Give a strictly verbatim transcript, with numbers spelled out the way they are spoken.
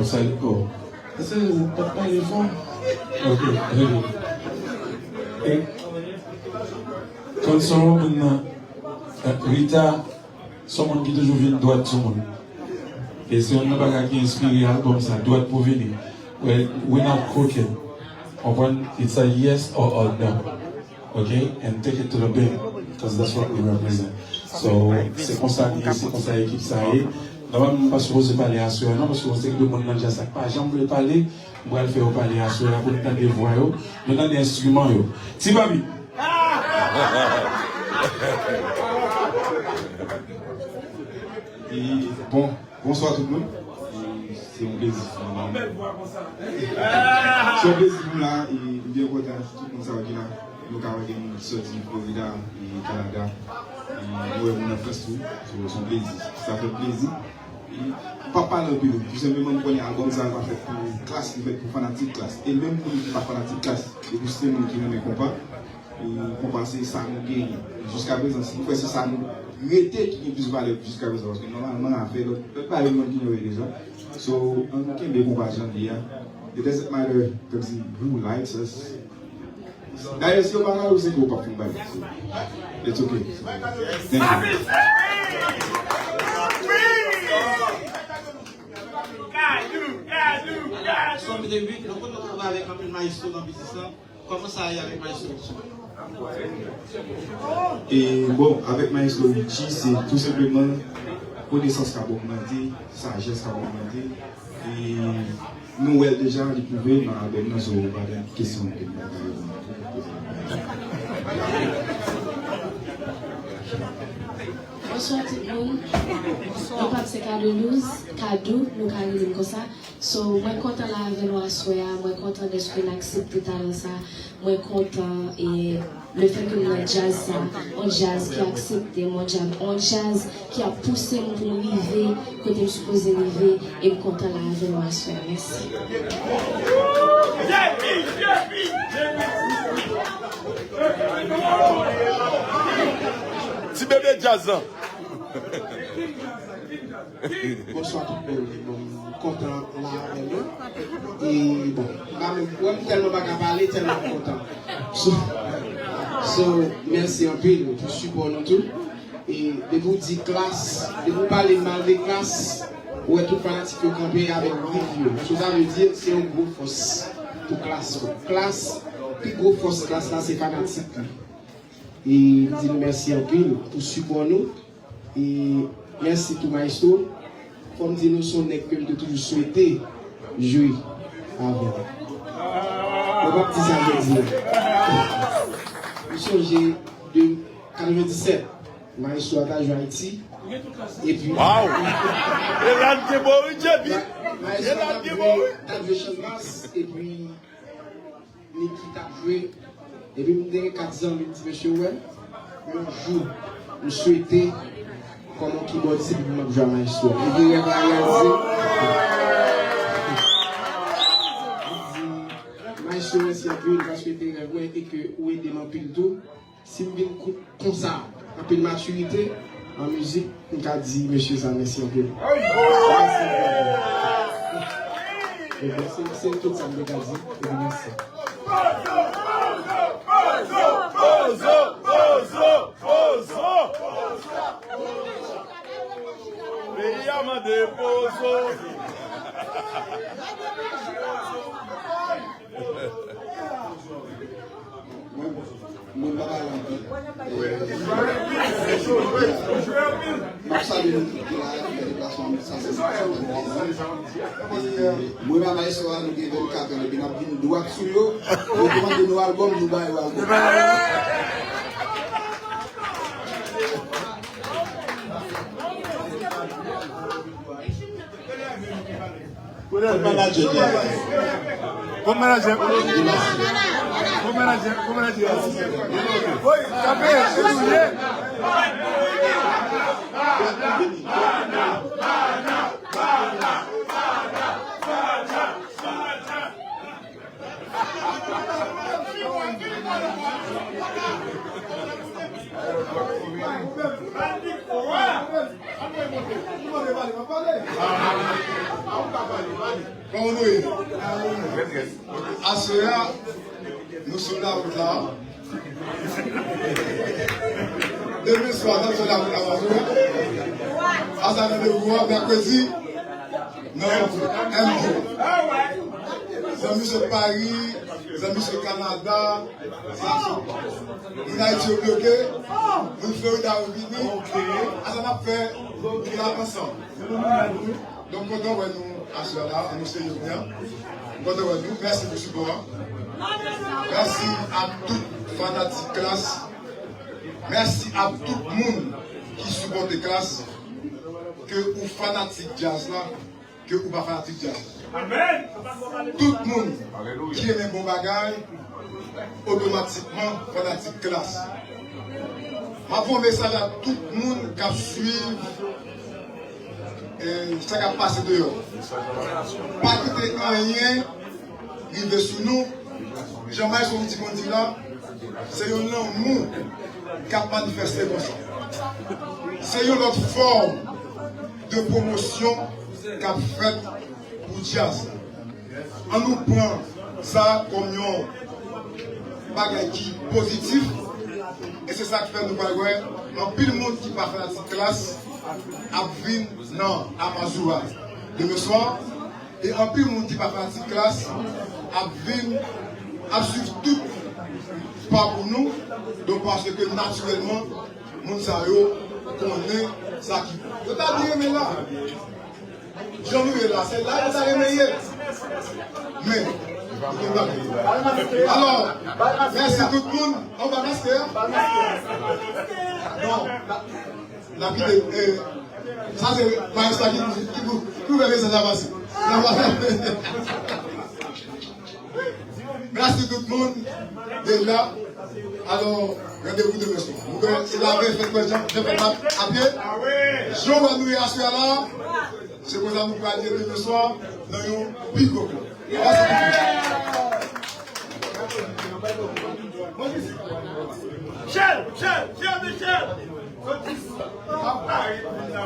Sa li, oh. Èske ou pa pale fò? Ok, ok. E, konn se yon moun nan, eh, Rita, se yon moun ki toujou vin dwat sou moun. E se youn nan bagay ki enspire albòm sa, dwat pou vini. We, we not crooked. Konprann? It's a yes or a no. Ok? And take it to the bank, 'cause that's what we represent. So, se konsa li ye, se konsa ekip sa ye. Nòmalman, m pa sipoze pale aswè a, non, paske mwen se de moun nan djaz la k pa janm vle pale, m pral fè yo pale aswè a pou n tande vwa yo, nou tande enstriman yo. Ti Papi! E, bon, bonswa tout moun. E, se yon plezi pou mwen. Se yon plezi pou m la, e, m byen kontan tout moun sa yo ki la. Nou ka wè gen moun ki soti Florida, e, Kanada. E, nou wè moun nan Frans tou. So, se yon plezi. Sa fè m plezi. E, m p ap pale anpil. Tou senpleman, m konnen albòm sa a pa fèt pou Klass, li fèt pou fanatik Klass. E menm moun ki pa fanatik Klass, depi se moun ki renmen konpa, e konpa se sa nou genyen. Jiskaprezan, si nou fè se sa nou rete ki gen plis valè jiskaprezan, paske nòmalman afè lòt, lòt bagay yo moun ki genyen deja. So, ann kenbe konpa jan l ye a. It doesn't matter kòmsi who likes us. Dayè, si yo pa like ou, se ke ou p ap fè yon bagay. So, it's okay. Thank you. Sòm de uit, nou konn nou travay avèk anpil maestro nan biznis lan. Kòman sa ye avèk maestro Richie? E bon, avèk maestro Richie, se tou senpleman konesans k ap ogmante, sajès k ap ogmante. E nou wè l deja, li pwouve nan albòm nan, so pa gen kesyon ke m pa ka reponn. Bonswa tout moun. Non pa m se Cadelouse, Kadou, nou ka rele m konsa. So, mwen kontan la avè nou aswè a, mwen kontan dèske n aksepte talan sa, mwen kontan e lefètke m nan djaz sa, yon djaz ki aksepte m, yon djaz, yon djaz ki ap pouse m pou m rive kote m sipoze rive, e m kontan la avè nou aswè a. Mèsi. Ti bebe djaz lan. Bonswa tout moun. Bon, m kontan la avè nou. E bon, m pa menm, wè m tèlman pa ka pale, tèlman m kontan. So, so, mèsi anpil pou sipò nou tou. E depi w di Klass, depi w pale mal de Klass, ou wè tout fanatik yo kanpe avèk briv yo. So, sa vle di, se yon gwo fòs pou Klass. Klass, pi gwo fòs Klass la, se fanatik li. E m di nou mèsi anpil pou sipò nou. E mèsi tou maestro. Fò m di nou se yon nèg ke m te toujou swete jwe avè l. Mwen p ap di sa jodi a. M sonje de katrevendisèt, maestro a ta jwe Ayiti. Epi Wow! E la n te bon wi, J B. Maestro a ta jwe, ta jwe Channmas, epi Niki t ap jwe, epi m te gen kat zanmi, m di, "Mesye, w wè, yon jou, m swete kòm yon kibòdis epi pou m ap jwe a maestro." Epi rèv la reyalize. M di, "Maestro, mèsi anpil paske te rèv mwen e ke ou ede m anpil tou." Si m vin kou-, konsa, anpil matirite an mizik, m ka di mesye sa mèsi anpil. Mèsi anpil. Ebyen, se, se tout sa m te ka di. Ebyen, mèsi. Pozo, pozo, pozo, pozo. Peyi a mande pozo. Mwen, mwen pa pale anpil. M ap salye nou tout ki la, ki fè deplasman sa se. E mwen menm maestro a, nou gen vennkat an, epi n ap vin dwat sou yo. Yo kòmande nou albòm, nou ba yo albòm. Kòm manadjè. Kòm manadjè. Kòm manadjè. Kòm manadjè. Wi, kanpe, se nou ye. Kòman nou ye? Aswè a, nou sou lawout la. Demen swa, n ap sou lawout la, aswè a. Asa randevou a, mèkredi, nan M D. Zanmi sot Pari, zanmi sot Kanada, moun Ayiti yo bloke, moun Florida yo vini. Asa n ap fè tout la ansanm. Donk, kontan wè nou aswè la, annou se Yovnia. Kontan wè nou. Mèsi pou sipò a. Mèsi a tout fanatik Klass. Mèsi a tout moun ki sipòte Klass. Ke ou fanatik djaz la, ke ou pa fanatik djaz. Tout moun ki renmen bon bagay, otomatikman fanatik Klass. M ap voye yon mesaj a tout moun k ap swiv, eh, sa k ap pase deyò. Pa kite anyen rive sou nou. Jan Maestro Richie konn di la, se yon lanmou k ap manifeste konsa. Se yon lòt fòm de pwomosyon k ap fèt pou djaz. Ann nou pran sa kòm yon bagay ki pozitif, e se sa k fè nou pral wè anpil moun ki pa fanatik Klass ap vin nan Amazura demen swa, e anpil moun ki pa fanatik Klass ap vin, ap swiv tout pakou nou, donk paske natirèlman, moun sa yo konnen sa ki bon. Yo ta byen renmen la. Jan nou ye la, se la yo ta renmen ye. Men, alò, mèsi tout moun. Anba maske a. Non, n ap kite, eh, sa se Maestro ki, ki pou, ki pou fè mesaj la pase. N ap pase. Mèsi tout moun de la. Alò, randevou demen swa. Nou gen, se la ven fèt mwen, jan, jan fèt la a pye. Jan wè nou ye aswè la, se konsa nou pral ye demen swa nan yon pi gwo klèb. Mèsi tout moun. Michel, Michel, Michel, Michel. Soti a Pari vin la.